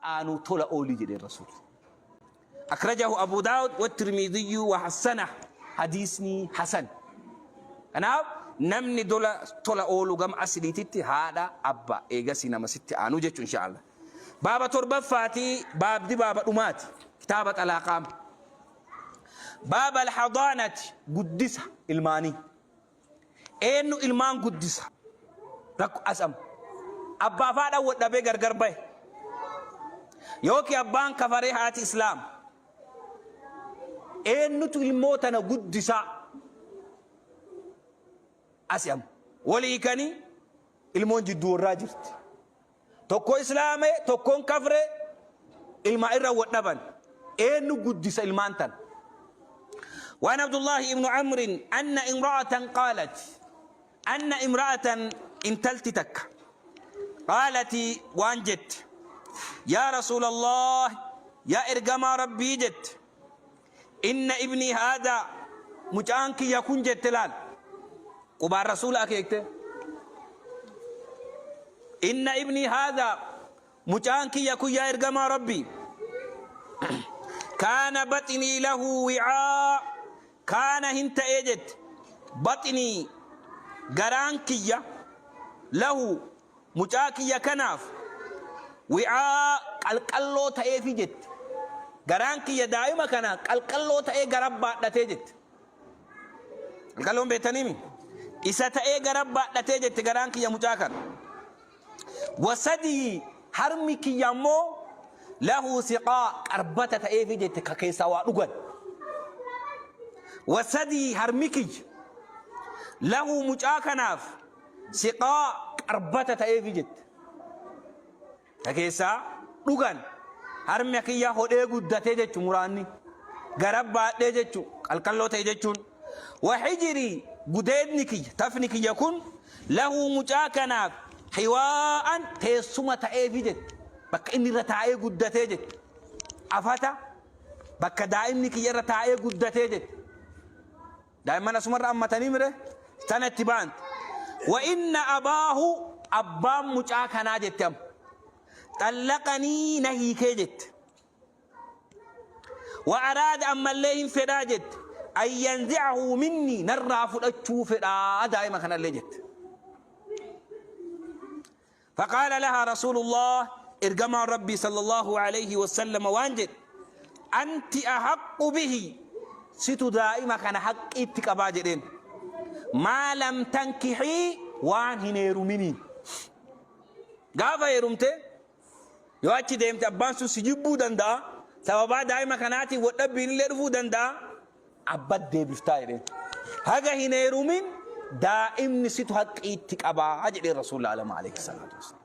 aanu tola ooli jedheen Rasuulli. Akrajahu Abu Daawud wa Tirmidiyyu wa hassana hadiisni hasan. Kanaaf namni dola tola oolu gama asliititti haadha abba eegasii nama sitti aanu jechu insha Allah. Baaba torbaffaati baabdi baaba dhumaati kitaaba xalaaqaam. Baaba alhadaanati guddisa ilmaanii. Eenyu ilmaan guddisa? Rakko as amma. Abbaaf haadha wal dhabee gargar bahe. Yookiin abbaan kafaree haati islaam. Eenyutu ilmoo tana guddisaa? Asi amma. Wal hiikanii ilmoon jidduu warraa jirti. Tokko islaame tokkoon kafre ilma irra wal dhaban. Eenyu guddisa ilmaan tana? وعن عبد الله بن عمرو أن امرأة قالت أن امرأة انتلت تك قالت وان جت يا رسول الله يا إرجما ربي جت إن ابني هذا مجانك يكون جت لال قبار رسول أكيكت Inna ibnii haadhaa mucaan kiyya kun yaa ergamaa Rabbii kaana baxnii lahu wicaa kaana hin ta'ee jette baxnii garaan kiyya lahu mucaa kiyya kanaaf wicaa qalqalloo ta'eefi jette garaan kiyya daa'ima kana qalqalloo ta'ee gara baadhatee jette. Qalqalloon beektaniimi? Isa ta'ee gara baadhatee jette garaan kiyya mucaa kana. Wasadii harmi kiyya ammoo lahu siqaa qarbata ta'eefi jette ka keessaa waa dhugan. Wasadii harmi kiyya lahu mucaa kanaaf siqaa qarbata ta'eefi jette. Ta keessaa dhugan harmi kiyya hodhee guddatee jechu muraanni gara baadhee jechu qalqalloo ta'e jechuun wa hijirii gudeedni kiyya tafni kiyya kun lahu mucaa kanaaf hiwaa'an teessuma ta'eefi jette bakka inni irra taa'ee guddatee jette afata bakka daa'imni kiyya irra taa'ee guddatee jette Daa'imman asumarra ammatanii mire tana itti baante. Wa inna abaahu abbaan mucaa kanaa jette amma. Xallaqanii na hiikee jette. Wa araada ammallee hin fedhaa jette. An yanzi'ahu minni narraa fudhachuu fedhaa daa'ima kanallee jette. Faqaala lahaa Rasuulullaah Ergamaan Rabbii sallallaahu aleyhi wasallama waan jedhe, Anti ahaqqu bihi situ daa'ima kana haqqii itti qabaa jedheen. Maa lam tankihii waan hin heeruminiin. Gaafa heerumte yoo achi deemte abbaan sun si jibbuu danda'a. Sababaa daa'ima kanaatiin wal dhabbiin illee dhufuu danda'a. Abbat deebiftaa jedheen. Haga hin heerumin daa'imni situ haqqii itti qabaa jedheen Rasuulli alama alayhi salaatu wassalaam.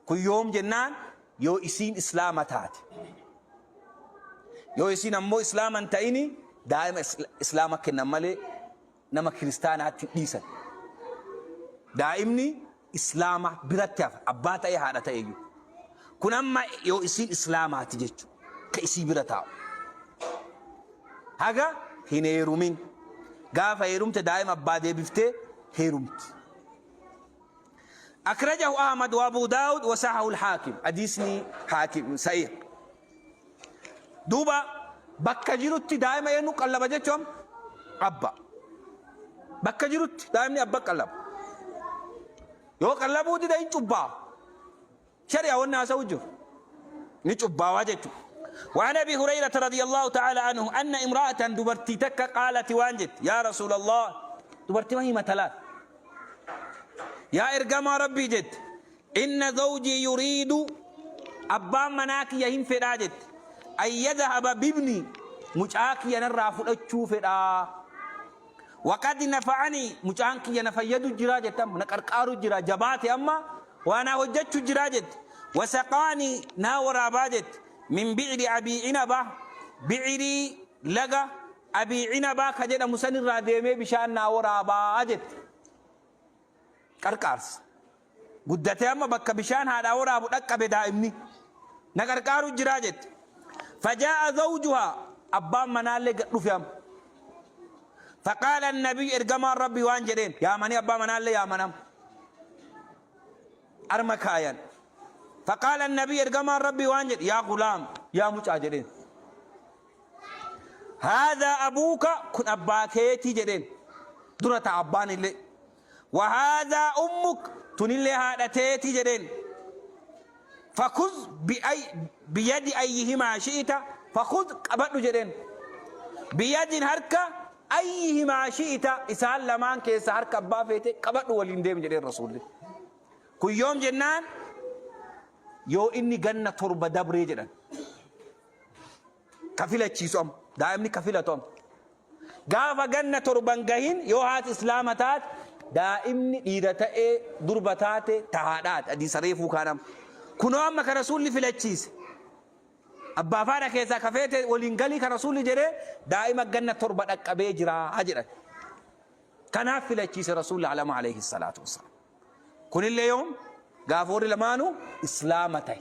Kun yoom jennaan yoo isiin islaama taate. Yoo isiin ammoo islaama hin ta'ini daa'ima islaama kennan malee nama kiristaanaatti hin dhiisan. Daa'imni islaama biratti hafa abbaa ta'ee haadha ta'e iyyuu. Kun amma yoo isiin islaamaati jechuudha. Ka isii bira taa'u. Haga hin heerumin. Gaafa heerumte daa'ima abbaa deebiftee heerumti. Akrajahu Ahmad wa Abu Daawud wa sahahu al-Haakim. Hadiisni Haakim sahih. Duuba bakka jirutti daa'ima eenyu qallaba jechuun abba. Bakka jirutti daa'imni abba qallaba. Yoo qallabuu dide hin cubbaa. Shari'a wanni haasa'u jiru. Ni cubbaawaa jechuudha. وعن ابي هريره رضي الله تعالى عنه ان امراه دبرتي تك قالت وانجت يا رسول الله دبرتي ما هي مثلات يا ارجما ربي جت إن zawjii yuriidu abbaan manaa kiyya hin fedhaa jette an yadhaba bibni mucaa kiyya narraa fudhachuu fedhaa waqad nafa'anii mucaan kiyya na fayyadu jiraa jette amma na qarqaaru jira jabaate amma waa naa hojjechu jiraa jette wasaqaanii naa waraabaa jette min bi'ri abii cinaba bi'irii laga abii cinabaa ka jedhamu sanirraa deemee bishaan naa waraabaa jette qarqaarsa. Guddatee amma bakka bishaan haadhaa waraabu dhaqqabe daa'imni. Na qarqaaru jiraa jette. Fajaa'a zawjuhaa abbaan manaallee gad dhufe amma. Faqaala nabiyyu ergamaan rabbi waan jedheen yaamanii abbaa manaallee yaaman amma. Arma kaayan. Faqaala nabii, ergamaan Rabbii waan jedhe, yaa gulaam, yaa mucaa jedheen. Haadhaa abuuka, kun abbaa keetii jedheen. Dura ta'a abbaan illee. Wa haadhaa ummuk, tunillee haadha teetii jedheen. Fakuz biyadi ayyihimaa shi'ita, fakuz qabadhu jedheen. Biyadin harka ayyihimaa shi'ita, isaan lamaan keessa harka abbaa feete qabadhu waliin deemi jedheen Rasuulli. Kun yoom jennaan, yoo inni ganna 7 dabree jedhan. Ka filachiisu amma. Daa'imni ka filatu amma. Gaafa ganna 7n gahin yoo haati islaama taate, daa'imni dhiira ta'ee durba taate ta haadhaati. Hadiisa reefuu kaan amma. Kunoo amma ka Rasuulli filachiise. Abbaa fi haadha keessaa ka feete waliin galii ka Rasuulli jedhee daa'ima ganna 7 dhaqqabee jira jedhan. Kanaaf filachiise Rasuulli alama alayhi salaatu wassalaam. Kunillee yoom? Gaafa warri lamaanuu islaama ta'e.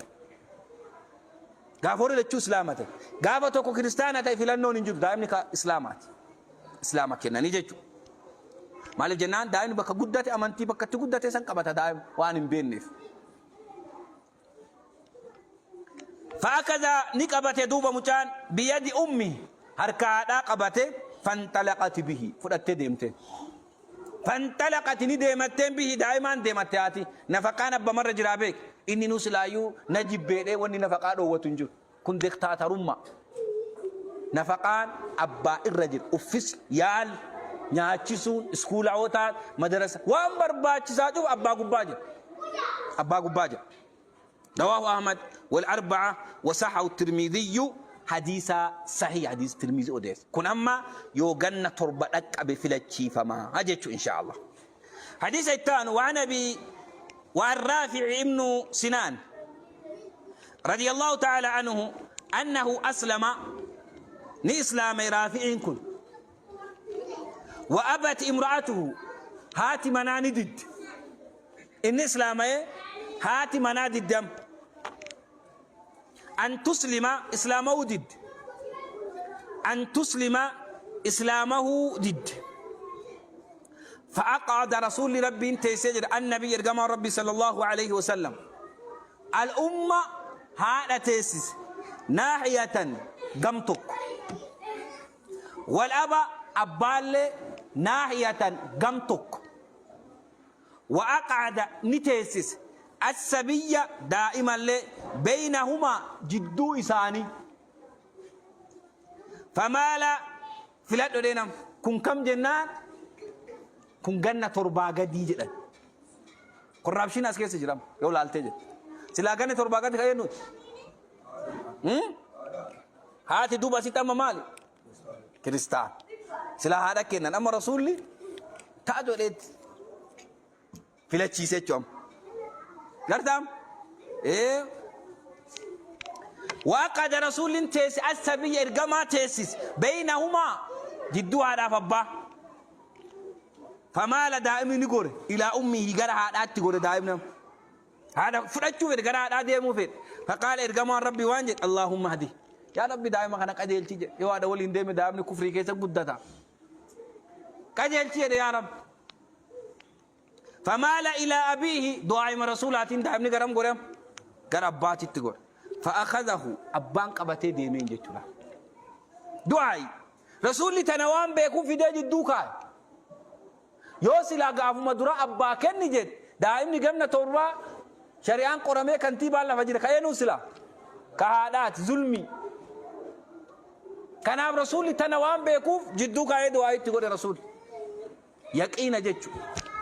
Gaafa warri lachuu islaama ta'e. Gaafa tokko kiristaana ta'e filannoon hin jiru. Daa'imni ka islaamaati. Islaama kennanii jechuudha. Maaliif jennaan, daa'imni bakka guddate, amantii bakka itti guddate san qabata, daa'ima waan hin beekneef. Fa'akaza, ni qabate duuba mucaan, biyadi ummi, harka haadhaa qabate, fanxalaqati bihi, fudhattee deemte. Fanxalaqati, ni deematteen, bihi, daa'imaan deematte haati. Nafaqaan abbamarra jiraa beek. Inni nu silaayyuu na jibbeedhee wanni nafaqaa dhoowwatu hin jiru. Kun diktaatarummaa. Nafaqaan abbaa irra jira. Uffis yaal nyaachisuun iskuula yoo taate, madarasa, waan barbaachisaa cufa abbaa gubbaa jira. Abbaa gubbaa jira. Rawaahu Ahmad wal arba'a wa sahahu Tirmidhiyyu, hadiisa sahih, hadiisa Tirmidhi odeesse. Kun amma yoo ganna 7 dhaqqabe filachiifama jechu insha Allah. Hadiisa itti aanu, waan abi waan Raafi'i ibnu Sinaan radiyallahu ta'ala anhu annahu aslama, ni islaame Raafi'iin kun. Wa abat imra'atuhu, haati manaa ni didde. Inni islaamaye, haati manaa didde amma. An tuslima, islaamahuu didde. An tuslima, islaamahuu didde. فأقعد رسول ربي تيسجر النبي إرجما ربي صلى الله عليه وسلم الأمة هذا تيسس ناحية قمتك، والأب أبال ناحية قمتك، وأقعد نتيسس السبي دائما بينهما جدو إساني. فمال، filadhu deenam. Kun kam jennaan, kun ganna 7 gadii jedhan. Corruption as keessa jiram yoo laaltee jette. Silaa ganna 7 gadi kan jennuuti. Haati duuba asitti amma maali? Kiristaan. Silaa haadha kennan, amma Rasuulli ta'a jedheetti filachiise jechuudha. Gartaam? Ee. Waaqada Rasuulli teesse as-sabiyya, ergamaa teessis, beeynahumaa, jidduu haadhaaf abbaa. Famaala, daa'imni ni gore, ilaa ummihi, gara haadhaatti gore daa'imni. Haadha fudhachuu fedhe, gara haadhaa deemuu fedhe. Faqaala, ergamaan Rabbi waan jedhe, Allaahumma hadi. Yaa Rabbi, daa'ima kana qajeelchi jedhe. Yoo haadha waliin deeme daa'imni kufrii keessa guddata. Qajeelchi jedhe yaa Rabbi. Famaala ilaa abiihi, du'aa'ima rasuulaatiin daa'imni garam gore? Gara abbaatitti gore. Fa'akadahu, abbaan qabatee deemeen jechuudha. Du'aa'i. Rasuulli tana waan beekuuf fidee jidduu kaa'e. Yoo silaa gaafuma dura abbaa kenni jedhe, daa'imni ganna 7 shari'aan qoramee kantiibaan lafa jira, ka eenyuu silaa? Ka haadhaati, zulmii. Kanaaf Rasuulli tana waan beekuuf jidduu kaa'ee du'aa itti godhe Rasuulli. Yaqiina jechu.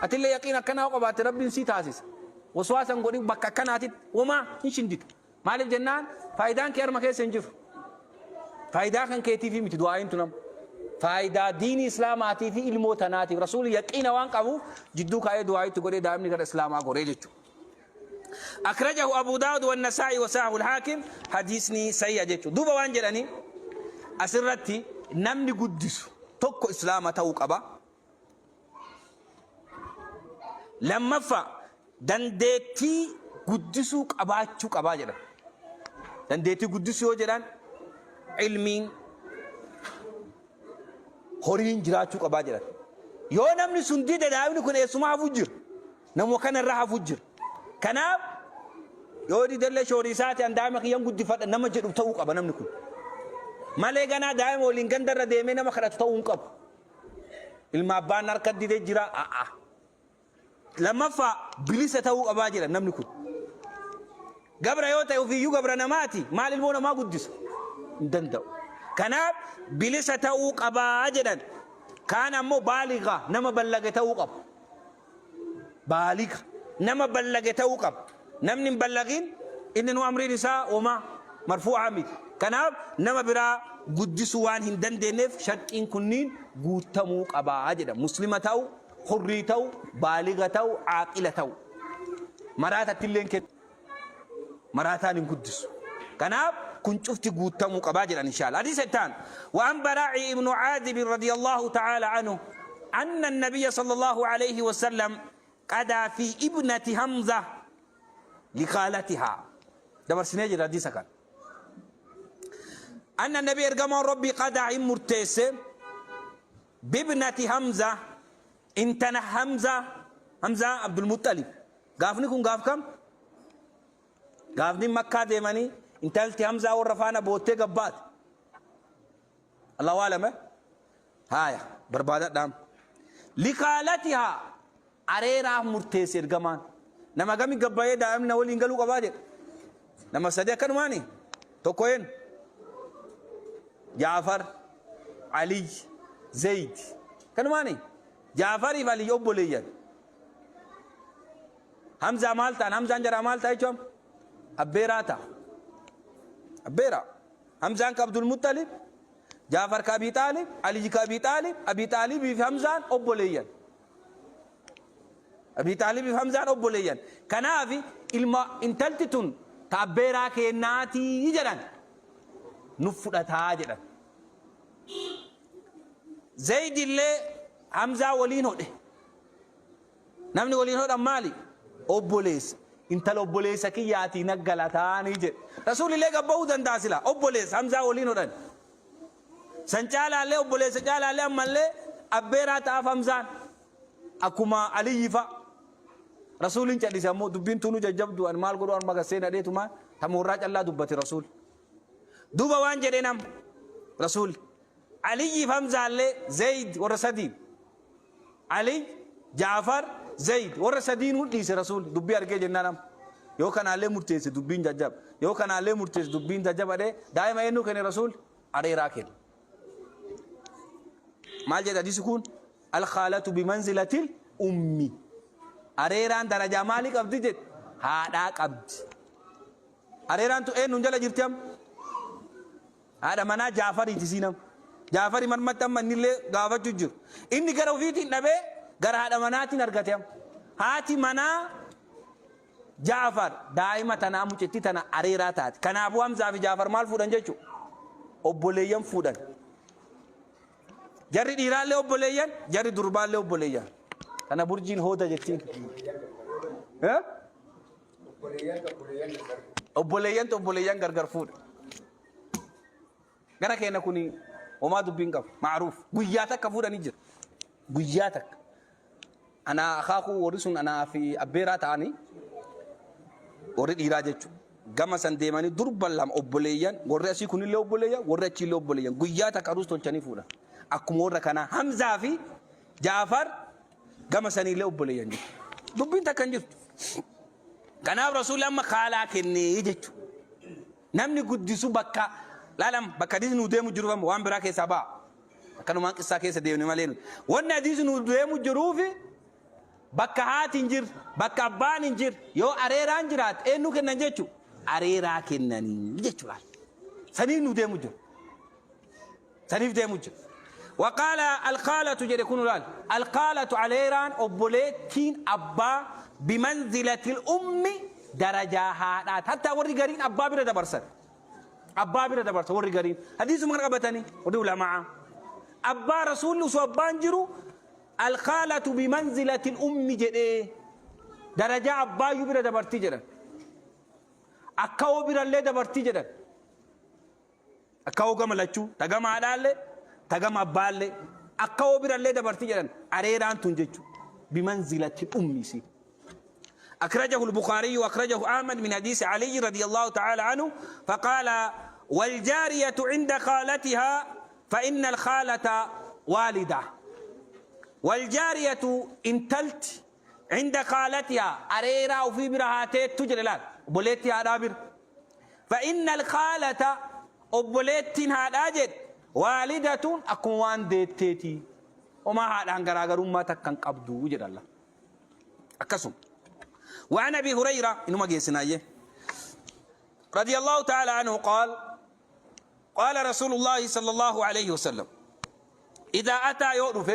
Atillee yaqiina akkanaa yoo qabaatte Rabbiin sii taasisa. Waswaasa hin godhin bakka akkanaatitti homaa hin shinditu. Maaliif jennaan, faayidaan kee harma keessa hin jiru. Faayidaa kan keetiifi miti du'aa'iin tun amma. Faayidaa diinii islaamaatii fi ilmoo tanaatiif Rasuulli yaqiina waan qabuuf jidduu kaa'ee du'aa itti godhee daa'imni gara islaamaa goree jechuudha. Akrajahu Abu Daawud wa Nasaa'i wa Saahu al-Haakim, hadiisni sahiha jechuudha. Duuba waan jedhanii asirratti, namni guddisu tokko islaama ta'uu qaba. Lammaffaa, dandeettii guddisuu qabaachuu qabaa jedhan. Dandeettii guddisuu yoo jedhan, ilmiin, horiin jiraachuu qabaa jedhan. Yoo namni sun dide, daa'imni kun eessuma hafu jira. Namuma kana irra hafu jira. Kanaaf Yoo didellee shoorii isaati an daa'ima kiyyan guddifadha nama jedhu ta'uu qaba namni kun. Malee ganaa daa'ima waliin gandarra deemee nama kadhatu ta'uu hin qabu. Ilma abbaan harka didee jira a'a. Lammaffaa bilisa ta'uu qabaa jedha namni kun. Gabra yoo ta'e ofiiyyuu gabra namaati maal ilmoo namaa guddisa? Hin danda'u. Kanaaf bilisa ta'uu qabaa jedhan. Kaan ammoo baaliga nama ballage ta'uu qaba. Baaliga nama ballage ta'uu qaba. Namni hin ballagin inni nu amriin isaa homaa marfuu'aa miti. Kanaaf nama biraa guddisuu waan hin dandeenyeef sharxiin kunniin guutamuu qabaa jedha. Muslima ta'uu, hurrii ta'uu, baaliga ta'uu, aaqila ta'uu. Maraatatti illee hin kennu. Maraataan hin guddisu. Kanaaf kun cufti guutamuu qabaa jedhan inshaAllah. Hadiisa itti aanu. وعن براء ibnu عازب رضي الله تعالى عنه أن النبي صلى الله عليه وسلم قضى في ابنة حمزة لخالتها. Dabarsinee jira hadiisa kana. أن النبي ergamaan Rabbii قضى hin murteesse بابنة حمزة intala Hamza, Hamza Abdul Muttalib. Gaafni kun gaaf kam? Gaafni Makkaa deemanii intalti Hamzaa warra faana boottee gabbaate. Allahu a'lam. Haaya barbaadadhaam. لخالتها areeraaf murteesse ergamaan. Nama gami gabbayee daa'imni na waliin galuu qabaa jedhe. Nama sadi akkanumaani. Tokko een Jaafar, Ali, Zayd. Kanumaani. Jaafariif Ali obboleeyyan. Hamzaa maal ta'an? Hamzaan jaraa maal ta'a jechuun? Abbeeraa ta'a. Abbeeraa. Hamzaan ka Abdul Muttalib, Jaafar ka Abi Xaalib, Ali ka Abi Xaalib, Abi Xaalibii fi Hamzaan obboleeyyan. Abi Xaalibii fi Hamzaan obboleeyyan. Kanaaf ilma intalti tun ta abbeeraa kennaatii jedhan. Nu fudhataa jedhan. Zayd illee Hamzaa waliin hodhe. Namni waliin hodhan maali? Obboleessa. Intala obboleessa kiyyaatii naggalataanii jedhe. Rasuulillee gabba'uu danda'a sila. Obboleessa Hamzaa waliin hodhan. San caalaallee obboleessa caalaallee ammallee abbeeraa ta'aaf Hamzaan. Akkuma Aliyyi fa'a. Rasuulin cal'ise ammoo dubbiin tunu jajjabdu ani maal godhu amma gassee nadheetuma tamoorraa callaa dubbate Rasuul. Duuba waan jedhe nam Rasuul. Aliyyiif Hamzaallee Zayd warra sadii. Ali, Jaafar, Zayd warra sadiinuu dhiise Rasuul dubbii argee jennaan amma. Yoo kanaallee murteesse dubbiin jajjaba. Yoo kanaallee murteesse dubbiin jajjaba dhee daa'ima eenyu kenne Rasuul? Areeraa kenne. Maal jedha hadiisi kun? الخالة بمنزلة الأم. Areeraan darajaa maalii qabdi jedhe? Haadhaa qabdi. Areeraan tu eenyuun jala jirti amma? Haadha manaa Jaafariiti siinam. Jaafari marmatti amma innillee gaafachuu jiru. Inni gara ofiitiin dhabee gara haadha manaatiin argate amma. Haati manaa Jaafar daa'ima tanaa mucittii tana areeraa taate. Kanaafuu Hamzaa fi Jaafar maal fuudhan jechuudha? Obboleeyyan fuudhan. Jarri dhiiraallee obboleeyyan, jarri durbaallee obboleeyyan. Kana burjiin hooda jettiin. Obboleeyyantu obboleeyyan gargar fuudha. Gara keenya kuni homaa dubbiin qabu. Ma'ruuf. Guyyaa takka fuudhanii jira. Guyyaa takka. Anaa akaakuu warri sun anaa fi abbeeraa ta'anii warri dhiiraa jechuudha. Gama san deemanii durban lama obboleeyyan warri asii kunillee obboleeyyan warri achiillee obboleeyyan guyyaa takka aruus tolchanii fuudhan. Akkuma warra kanaa Hamzaa fi Jaafar gama saniillee obboleeyyan jechuudha. Dubbiin takka hin jirtu. Kanaaf Rasuulli amma kaalaa kennee jechuudha. Namni guddisu bakka laalam bakka hadiisni nu deemu jiru amma waan biraa keessaa ba'a. Akkanumaan qissaa keessa deemne malee nuti. Wanni hadiisni nu deemu jiruufi bakka haati hin jirre, bakka abbaan hin jirre, yoo areeraan jiraate eenyu kennan jechuudha? Areeraa kennanii jechuudha. Saniif nu deemu jiru. Saniif deemu jiru. وقال الخالة jedhe kun laal. الخالة areeraan obboleettiin abbaa بمنزلة الأم darajaa haadhaati. Hatta warri gariin abbaa bira dabarsan. Abbaa bira dabarsan warri gariin. Hadiisuma kana qabatanii warri ulamaa. Abbaa Rasuulli osoo abbaan jiru الخالة بمنزلة الأم jedhee darajaa abbaayyuu bira dabartii jedhan. Akkawoo birallee dabartii jedhan. Akkawoo gama lachuu tagama haadhaallee tagama abbaallee akkawoo birallee dabartii jedhan areeraan tun jechuudha. بمنزلة الأم si. أخرجه البخاري وأخرجه أحمد من حديث علي رضي الله تعالى عنه فقال والجارية عند خالتها فإن الخالة والدة. والجارية انتلت عند خالتها أريرا وفي برهاتي تجري لال بوليتي هذا فإن الخالة obboleettiin haadhaa jedhe waalidatun akkuma waan deetteeti homaa haadhaan garaagarummaa takka hin qabdu jedha Allah akkasuma. وعن أبي هريرة إنما جيسنا رضي الله تعالى عنه قال قال رسول الله صلى الله عليه وسلم إذا أتى يؤرف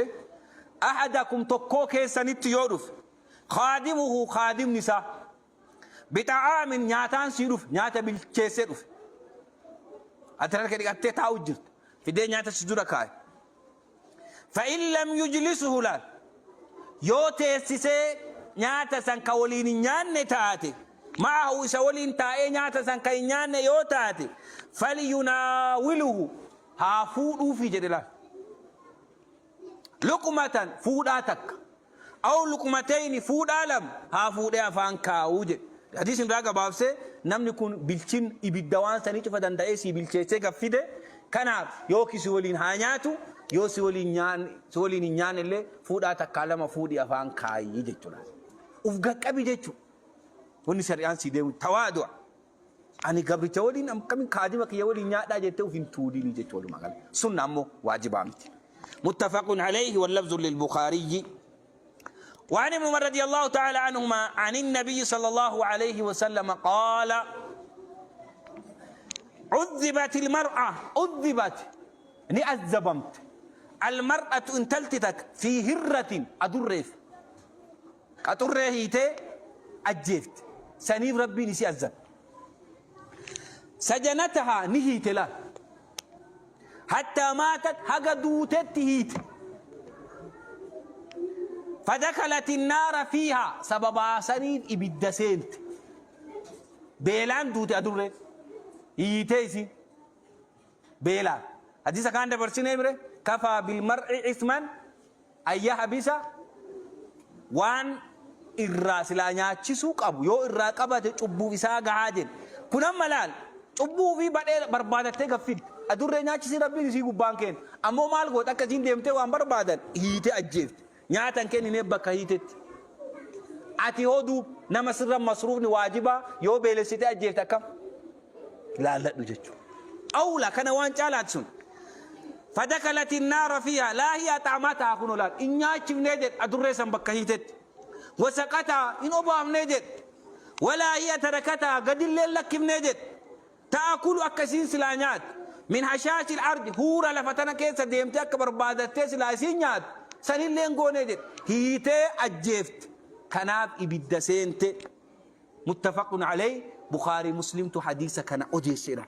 أحدكم تكو كيسنت يؤرف خادمه خادم نساء بطعام nyaataan sii dhufe nyaata bilcheessee dhufe ati harka dhiqattee taa'u jirta fidee nyaata si dura kaa'e fa'in lam yujlisuhu laal yoo teessisee nyaata san ka waliin hin nyaanne taate ma'ahu isa waliin taa'ee nyaata san ka hin nyaanne yoo taate falyunaawiluhu haa fuudhuufi jedhe laal Luqmatan, fuudhaa takka. Aw luqmatayni, fuudhaa lama haa fuudhee afaan kaa'uu jedhe. Hadiisni irraa gabaabsee namni kun bilchin ibidda waan sanii cufa danda'ee sii bilcheessee gad fide kanaaf yookiin si waliin haa nyaatu yoo si waliin nyaan si waliin hin nyaanne illee fuudhaa takkaa lama fuudhii afaan kaayii jechuudha. Uf gaqqabi jechuudha. Wanni shari'aan sii deemu tawaadu'a. Ani gabricha waliin akkamiin kaadima kiyya waliin nyaadhaa jettee of hin tuulinii jechuudha walumaa gala. Sunna ammoo waajibaa miti. Muttafaqun alayhi wallafzu lilbukhaariyyi. وعن ابن عمر رضي الله تعالى عنهما عن النبي صلى الله عليه وسلم قال عذبت المرأة عذبت نأذبمت المرأة انتلتتك في هرة أدرف Qaxurree hiitee ajjeefte. Saniif Rabbiin isii azzabe. Sajanatahaa ni hiite laal. Hattaa maatat haga duutetti hiite. Fadakalati naara fiihaa sababaa saniif ibidda seente. Beelaan duute adurreen. Hiitee isiin. Beelaan. Hadiisa kaan dabarsinee mire kafaa bilmar'i isman Ayya habisa waan irraa silaa nyaachisuu qabu yoo irraa qabate cubbuuf isaa gahaa jedhe. Kun amma laal cubbuu ofii badhee barbaadattee gad fidde. Adurree nyaachisii rabbiin isii gubbaan kenna. Ammoo maal goota akka isiin deemtee waan barbaadan hiitee ajjeefte. Nyaata hin kennineef bakka hiitetti. Ati hoo duub nama sirra masruufni waajibaa yoo beelessitee ajjeefte akkam? Laalladhu jechuudha. Awla kana waan caalaati sun. Fadakalati naara fiiha laa hiya axaamataa kunoo laal hin nyaachifnee jedhe adurree san bakka hiitetti. Wasaqataa hin obaafnee jedhe. Walaa hiya tarakataa gadillee hin lakkifnee jedhe. Ta'akulu akka isiin silaa nyaattu. Min hashaashil ardi huura lafa tana keessa deemtee akka barbaadattee silaa isiin nyaattu sanillee hin goonee jedhe. Hiitee ajjeefte. Kanaaf ibidda seente. Muttafaqun alayh Bukhaarii Muslimtu hadiisa kana odeesseedha.